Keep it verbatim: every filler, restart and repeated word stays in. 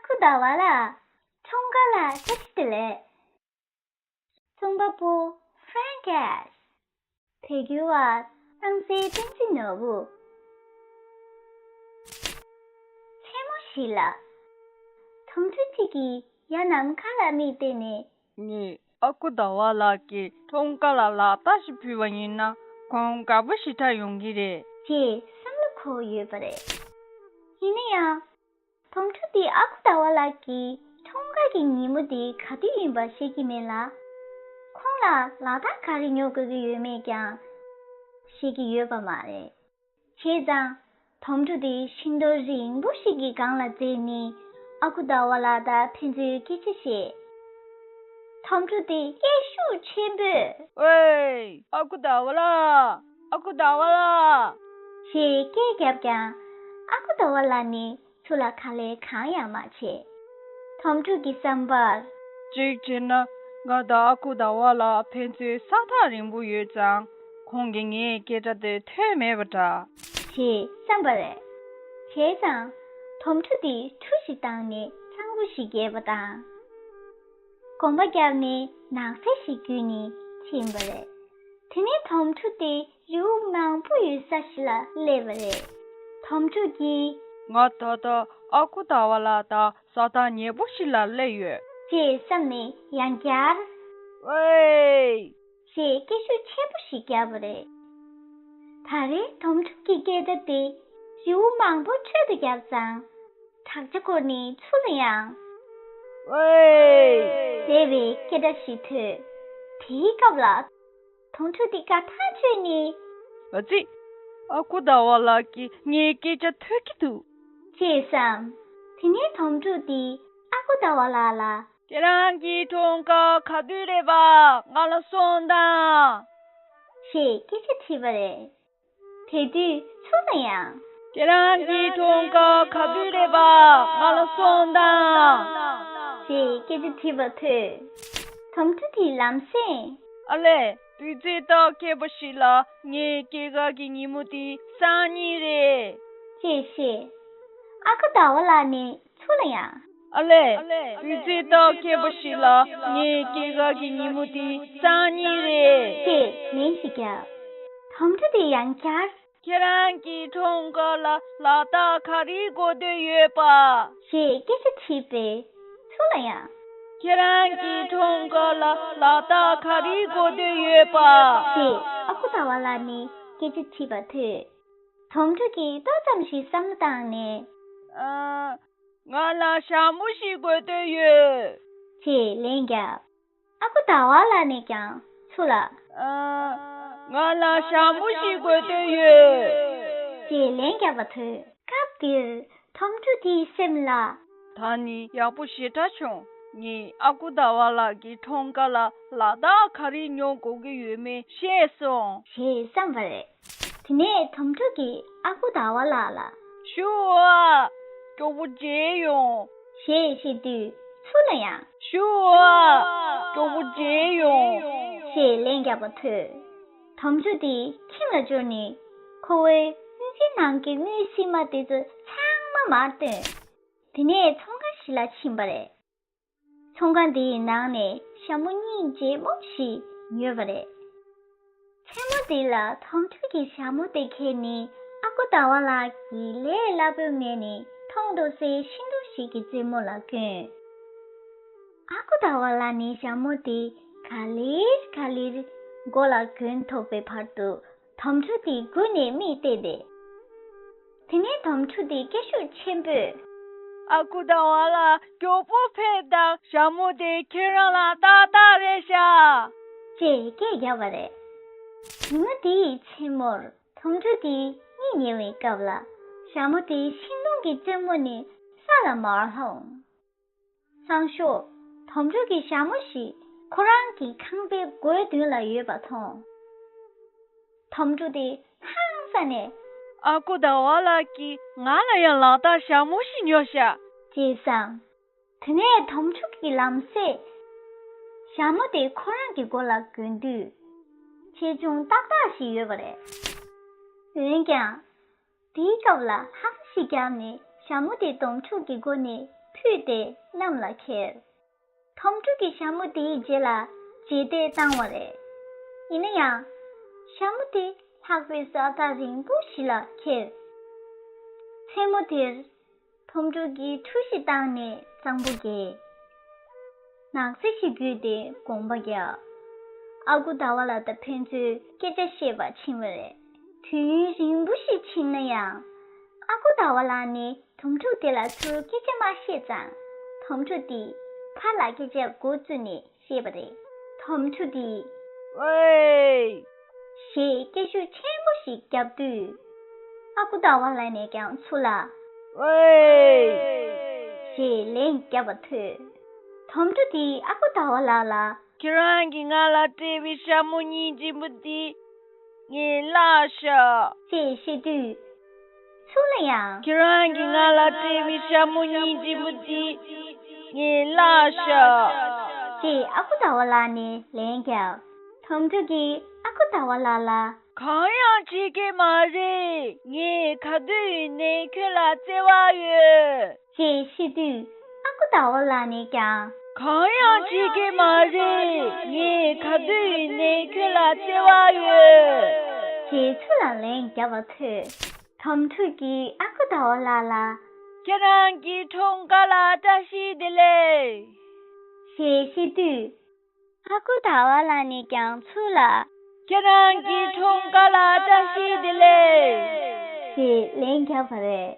ཁུ་ཟླ་བ་ལགས། འཁྲུངས་སྐར་ལ་བཀྲ་ཤིས་བདེ་ལེགས། རྩོམ་པ་པོ་ཧྥྲན་ཀེས། བོད་སྒྱུར་བ་སངས་རྒྱས་བསྟན་འཛིན་ནོར་བུ། མཚན་མོ་ཞིག་ལ། དོམ་ཕྲུག་གཅིག་གིས་ཡ་ནམ་མཁའ་ལ་མིག་བལྟས་ནས། ངས་ཨ་ཁུ་ཟླ་བ་ལགས་ཀྱི་འཁྲུངས་སྐར་ལ་ལག་རྟགས་ཤིག་ཕུལ་བ་ཡིན་ན་ཁོང་དགའ་པོ་ཞེ་དྲག་ཡོང་གི་རེད། ཅེས་བསམ་བློ་འཁོར་ཡོད་པ་རེད། ཡིན་ན་ཡང་། དོམ་ཕྲུག་དེས་ཨ་ཁུ་ཟླ་བ་ལགས་ཀྱི་འཁྲུངས་སྐར་གྱི་ཉིན་མོ་དེ་ག་དུས་ཡིན་པ་ཤེས་ཀྱི་མེད་ལ། ཁོང་ལ་ལག་རྟགས་ག་རེ་ཉོ་དགོས་ཀྱི་ཡོད་མེད་ཀྱང་ཤེས་ཀྱི་ཡོད་པ་མ་རེད། བྱས་ཙང་། དོམ་ཕྲུག་དེ་ཤིང་སྡོང་རིང་པོ་ཞིག་གི་སྒང་ལ་འཛེགས་ནས་ཨ་ཁུ་ཟླ་བ་ལགས་དང་ཕན་ཚུན་སྐད་ཆ་བཤད། དོམ་ཕྲུག་དེ་སྐད་ཤུགས་ཆེན་པོས། ཝེ། ཨ་ཁུ་ཟླ་བ་ལགས། ཨ་ཁུ་ཟླ་བ་ལགས། ཞེས་སྐད་བརྒྱབ་ཀྱང་། ཨ་ཁུ་ཟླ་བ་ལགས་ནི་ཚུར་ལ་ག་ལེར་གང་ཡང་མ་བྱས། དོམ་ཕྲུག་གི་བསམ་པར། གཅིག་བྱས་ན་ང་དང་ཨ་ཁུ་ཟླ་བ་ལགས་ཕན་ཚུན་ས་ཐག་རིང་པོ་ཡོད་ཙང་ཁོང་གིས་ངའི་སྐད་སྒྲ་དེ་ཐོས་མེད་པ་འདྲ། ཞེས་བསམ་པ་རེད། བྱས་ཙང་། དོམ་ཕྲུག་དེས་ཁྲུ་ཞིག་བཏང་ནས་གཙང་པོ་ཞིག་བརྒལ་བ་དང་། གོམ་པ་བརྒྱབ་ནས་ནགས་ཚལ་ཞིག་བརྒྱུད་ནས་ཕྱིན་པ་རེད། དེ་ནས་དོམ་ཕྲུག་དེ་རི་བོ་མང་པོ་ཡོད་ས་ཞིག་ལ་སླེབས་པ་རེད། དོམ་ཕྲུག་གིས། ང་ད་ལྟ་ཨ་ཁུ་ཟླ་བ་ལགས་དང་ས་ཐག་ཉེ་པོ་ཞིག་ལ་སླེབས་ཡོད། ཅེས་བསམ་ནས་ཡང་བསྐྱར། ཝེ། ཞེས་སྐད་ཤུགས་ཆེན་པོ་ཞིག་བརྒྱབ་པ་རེད། ད་རེས་དོམ་ཕྲུག་གི་སྐད་སྒྲ་དེ་རི་བོ་མང་པོ་ཁྲོད་དུ་བརྒྱབ་ཙང་། བྲག་ཅ་སྐོར་ནས་ཚུར་ལ་ཡང་། ཝེ། ཟེར་བའི་སྐད་སྒྲ་ཞིག་ཐོས། དེའི་སྐབས་ལ། དོམ་ཕྲུག་དེ་དགའ་ཐག་ཆོད་ནས། ཨ་ཙི། ཨ་ཁུ་ཟླ་བ་ལགས་ཀྱིས་ངའི་སྐད་ཆ་ཐོས་ཀྱི་འདུག་ཅེས་བསམ། དེ་ནས་དོམ་ཕྲུག་དེས་ཨ་ཁུ་ཟླ་བ་ལགས་ལ། ཁྱེད་རང་གི་འཁྲུངས་སྐར་ག་དུས་རེད་པ། ང་ལ་གསུངས་དང་། ཞེས་སྐད་ཆ་དྲིས་པ་རེད། དེ་དུས་ཚུར་ལ་ཡང་། ཁྱེད་རང་གི་འཁྲུངས་སྐར་ག་དུས་རེད་པ། ང་ལ་གསུངས་དང་། ཞེས་སྐད་ཆ་དྲིས་པ་ཐོས། དོམ་ཕྲུག་དེས་ལམ་སེང་། ཨ་ལས། དུས་ཚོད་རྟགས་ཁེལ་པ་ཞིག་ལ་ངའི་སྐྱེས་སྐར་གྱི་ཉིན་མོ་དེ་སང་ཉིན་རེད། ཅེས་བཤད། ཨ་ཁུ་ཟླ་བ་ལགས་ནས་ཚུར་ལ་ཡང་། ཨ་ལས། དུས་ཚོད་རྟགས་ཁེལ་པ་ཞིག་ལ་ངའི་སྐྱེས་སྐར་གྱི་ཉིན་མོ་དེ་སང་ཉིན་རེད། ཅེས་ལན་ཞིག་བརྒྱབ། དོམ་ཕྲུག་དེས་ཡང་བསྐྱར། ཁྱེད་རང་གི་འཁྲུངས་སྐར་ལ་ལག་རྟགས་ག་རེ་དགོས་འདོད་ཡོད་པ། ཞེས་སྐད་ཆ་དྲིས་པས་ཚུར་ལ་ཡང་། ཁྱེད་རང་གི་འཁྲུངས་སྐར་ལ་ལག་རྟགས་ག་རེ་དགོས་འདོད་ཡོད་པ། ཞེས་ཨ་ཁུ་ཟླ་བ་ལགས་ནས་སྐད་ཆ་དྲིས་པ་ཐོས། དོམ་ཕྲུག་གིས་ཏོག་ཙམ་ཞིག་བསམ་བློ་བཏང་ནས། ཨ། ང་ལ་ཞྭ་མོ་ཞིག་དགོས་འདོད་ཡོད། ཅེས་ལན་བརྒྱབ། ཨ་ཁུ་ཟླ་བ་ལགས་ནས་ཀྱང་ཚུར་ལ། ཨ། ང་ལ་ཞྭ་མོ་ཞིག་དགོས་འདོད་ཡོད། ཅེས་ལན་བརྒྱབ་པ་ཐོས། སྐབས་དེར་དོམ་ཕྲུག་དེའི་སེམས་ལ། ད་ནི་ཡག་པོ་ཞེ་དྲག་བྱུང་། ངས་ཨ་ཁུ་ཟླ་བ་ལགས་ཀྱི་འཁྲུངས་སྐར་ལ་ལག་རྟགས་ག་རེ་ཉོ་དགོས་ཀྱི་ཡོད་མེད་ཤེས་སོང་། ཞེས་བསམ་པ་རེད། དེ་ནས་དོམ་ཕྲུག་གིས་ཨ་ཁུ་ཟླ་བ་ལགས་ལ། ཞུ་བ། མགྱོགས་པོ་མཇལ་ཡོང་། ཞེས་བཤད་དུས་ཚུར་ལ་ཡང་། ཞུ་བ། མགྱོགས་པོ་མཇལ་ཡོང་། ཞེས་ལན་བརྒྱབ་པ་ཐོས། དོམ་ཕྲུག་དེ་ཁྱིམ་ལ་འབྱོར་ནས་ཁོ་བོའི་སྙིང་རྗེ་ནང་གི་དངུལ་སིལ་མ་དེ་ཚོ་ཚང་མ་མར་བཏོན། དེ་ནས་ཚོང་ཁང་ཞིག་ལ་ཕྱིན་པ་རེད། ཚོང་ཁང་དེའི་ནང་ནས་ཞྭ་མོ་གཉིས་རྗེད་མོ་ཞིག་ཉོས་པ་རེད། མཚན་མོ་དེ་ལ་དོམ་ཕྲུག་གིས་ཞྭ་མོ་དེ་ཁྱེར་ནས་ཨ་ཁུ་ཟླ་བ་ལགས་ཀྱི་ལས་སླ་པོའི་ངོས་ནས་མཐོང་འགྲོ་སའི་ཤིང་སྡོང་ཞིག་གི་རྩེ་མོ་ལ་བསྐོན། ཨ་ཁུ་ཟླ་བ་ལགས་ནས་ཞྭ་མོ་དེ་ག་ལེར་ག་ལེར་མགོ་ལ་གྱོན་ཐུབ་པའི་བར་དུ། དོམ་ཕྲུག་དེ་སྒུག་ནས་མིག་བལྟས་ཏེ། དེ་ནས་དོམ་ཕྲུག་དེ་སྐད་ཤུགས་ཆེན་པོས། ཨ་ཁུ་ཟླ་བ་ལགས་མགྱོགས་པོ་ཕེབས་དང་། ཞྭ་མོ་དེ་ཁྱེད་རང་ལ་ཏག་ཏག་རེད་ཤག་ཅེས་སྐད་བརྒྱབ་པ་རེད། ཉིན་མོ་དེའི་མཚན་མོར་དོམ་ཕྲུག་དེ་གཉིད་ཉལ་བའི་སྐབས་ལ་ཞྭ་མོ་དེ་ཤིང་སྡོང་གི་རྩེ་མོ་ནས་ས་ལ་མར་ལྷུང་། སང་ཞོགས། དོམ་ཕྲུག་གི་ཞྭ་མོ་ཞིག་ཁོ་རང་གི་ཁང་པའི་སྒོའི་མདུན་ལ་ཡོད་པ་མཐོང་། དོམ་ཕྲུག་དེ་ཧང་སངས་ནས། ཨ་ཁུ་ཟླ་བ་ལགས་ཀྱིས་ང་ལ་ཡང་ལག་རྟགས་ཞྭ་མོ་ཞིག་ཉོས་ཤག་ཅེས་བསམ། དེ་ནས་དོམ་ཕྲུག་གིས་ལམ་སེང་ཞྭ་མོ་དེ་ཁོ་རང་གི་མགོ་ལ་གྱོན་དུས། ཆེ་ཆུང་ཏག་ཏག་ཞིག་ཡོད་པ་རེད། འོན་ཀྱང་། དེའི་སྐབས་ལ་ལྷ་ས་ཞིག་བརྒྱབ་ནས་ཞྭ་མོ་དེ་དོམ་ཕྲུག་གི་མགོ་ནས་ ཕུད་དེ་གནམ་ལ་ཁྱེར། དོམ་ཕྲུག་གིས་ཞྭ་མོ་དེའི་རྗེས་ལ་རྗེས་འདེད་བཏང་བ་རེད། ཡིན་ན་ཡང་། ཞྭ་མོ་དེ་ལྷགས་པའི་ས་ཐག་རིང་པོ་ཞིག་ལ་ཁྱེར། མཚན་མོ་དེར། དོམ་ཕྲུག་གིས་ཁྲུས་ཤིག་བཏང་ནས་གཙང་པོ་བཀལ། ནགས་ཚལ་ཞིག་བརྒྱུད་དེ་དགོངས་པ་བརྒྱབ། ཨ་ཁུ་ཟླ་བ་ལགས་དང་ཕན་ཚུན་སྐད་ཆ་བཤད་པར་ཕྱིན་པ་རེད། དུས་ཡུན་རིང་པོ་ཞིག་ཕྱིན་ན་ཡང་། ཨ་ཁུ་ཟླ་བ་ལགས་ནི་དོམ་ཕྲུག་དེ་ལ་ཚུར་སྐད་ཆ་མ་བཤད་ཙང་། དོམ་ཕྲུག་དེས་ཕར་ལ་སྐད་ཆ་འགོ་བཙུགས་ནས་བཤད་པ་རེད། དོམ་ཕྲུག་དེས། ཝེ། ཞེས་སྐད་ཤུགས་ཆེན་པོ་ཞིག་བརྒྱབ་དུས། ཨ་ཁུ་ཟླ་བ་ལགས་ནས་ཀྱང་ཚུར་ལ། ཝེ། ཞེས་ལན་བརྒྱབ་པ་ཐོས། དོམ་ཕྲུག་དེས་ཨ་ཁུ་ཟླ་བ་ལགས་ལ། ཁྱེད་རང་གིས་ང་ལ་སྤྲད་པའི་ཞྭ་མོ་སྙིང་རྗེ་པོ་དེ་ངས་བརླགས་ཤག་ཅེས་བཤད་དུས། ཚུར་ལ་ཡང་། ཁྱེད་རང་གིས་ང་ལ་སྤྲད་པའི་ཞྭ་མོ་སྙིང་རྗེ་པོ་དེ་ངས་བརླགས་ཤག་ཅེས་ཨ་ཁུ་ཟླ་བ་ལགས་ནས་ལན་བརྒྱབ། དོམ་ཕྲུག་གིས་ཨ་ཁུ་ཟླ་བ་ལགས་ལ། གང་ཡང་བྱེད་ཀྱི་མ་རེད། ངས་ག་དུས་ཡིན་ནའི་ཁྱོད་ལ་བརྩེ་བ་ཡོད། ཅེས་བཤད་དུས་ཨ་ཁུ་ཟླ་བ་ལགས་ནས་ཀྱང་། གང་ཡང་བྱེད་ཀྱི་མ་རེད། ངས་ག་དུས་ཡིན་ནའི་ཁྱོད་ལ་བརྩེ་བ་ཡོད། ཅེས་ཚུར་ལ་ལན་བརྒྱབ་པ་ཐོས། དོམ་ཕྲུག་གིས་ཨ་ཁུ་ཟླ་བ་ལགས་ལ། ཁྱེད་རང་གི་འཁྲུངས་སྐར་ལ་བཀྲ་ཤིས་བདེ་ལེགས། ཞེས་བཤད་དུས། ཨ་ཁུ་ཟླ་བ་ལགས་ནས་ཀྱང་ཚུར་ལ། ཁྱེད་རང་གི་འཁྲུངས་སྐར་ལ་བཀྲ་ཤིས་བདེ་ལེགས། ཞེས་ལན་བརྒྱབ་པ་རེད།